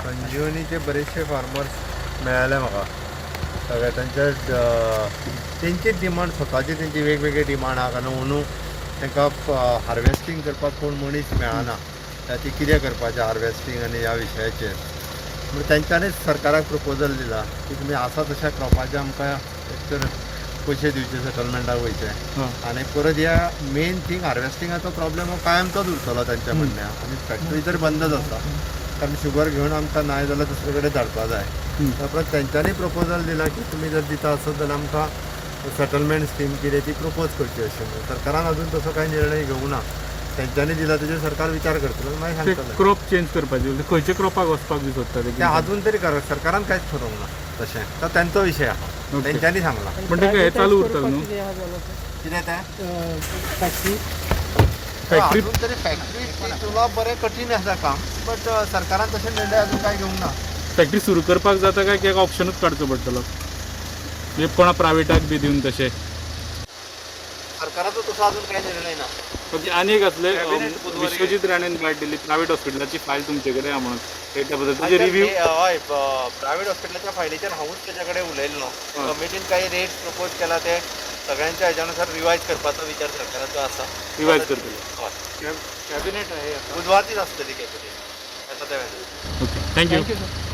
संजीवनीचे बरेचशे फार्मर्स मेळ्ळे म्हाका. सगळे तांचे तेंची डिमांड, स्वताची तेंची वेगवेगळी डिमांड आहा, कारण अंदू तांकां हार्वेस्टींग करपाक कोण मनीस मेळना. ती कितें करपाचें हार्वेस्टींग आनी ह्या विशयाचेर म्हणून तेंच्यांनीच सरकाराक प्रपोजल दिला की तुमी आसा तशा क्रॉपाचे आमकां एक तर पयशे दिवचे, सेटलमेंटाक वयचे आनी परत ह्या मेन थींग हार्वेस्टिंगाचो प्रॉब्लेम हो कायमचोच उरतलो तांच्या म्हणण्या. आनी फॅक्टरी तर बंदच आसा, कारण शुगर घेवन आमकां नाय जाल्यार दुसरे कडेन धाडपा जाय. त्या उपरांत तेंच्यांनी प्रपोजल दिला की तुमी जर दिता आसत जाल्यार आमकां सेटलमेंट स्कीम कितें ती प्रपोज करची अशें म्हणून. सरकारान अजून तसो कांय निर्णय घेवंक ना. तेंच्यांनी दिला तेजेर सरकार विचार करतलो, मागीर ते सांगतले. क्रॉप चेंज करपाचे, खंयच्या क्रॉपाक वचपाक बी सोदता ते? ते अजून तरी सरकारान कांयच ठरोवंक ना तशें. तो तेंचो विशय आहा. तेंच्यांनी सांगला. म्हणटकीर हें चालू उरतलें न्हू? कितें तें? फॅक्टरी. फॅक्टरी. अजून तरी फॅक्टरी चलोवप बरें कठीण आसा काम, बट सरकारान तशें निर्णय अजून कांय घेवंक ना. फॅक्टरी सुरू करपाक जाता काय कित्याक ऑप्शनूच काडचो पडटलो, म्हणजे कोणा प्रायवेटाक बी दिवन तशें? सरकाराचो तसो अजून कांय निर्णय ना. ओके, आनी एक आसलें. कॅबिनेट बुधवारी. विश्वजीत राणेन गायड दिली, प्रायवेट हॉस्पिटलाची फायल तुमचे कडेन आहा म्हणून त्या बद्दल तुजे रिव्यू? हय, प्रायवेट हॉस्पिटलाच्या फायलीचेर हांवूच तेच्या कडेन उलयल्लो. कमिटीन काही रेट प्रपोज केला, ते सगळ्यांच्या हेज्या नुसार रिवायज करपाचो विचार सरकाराचो आसा. रिवायज करतले. हय. कॅबिनेट आहे. बुधवारचीच आसतली कॅबिनेट, येता त्या वेळार. Okay, thank you. Thank you sir.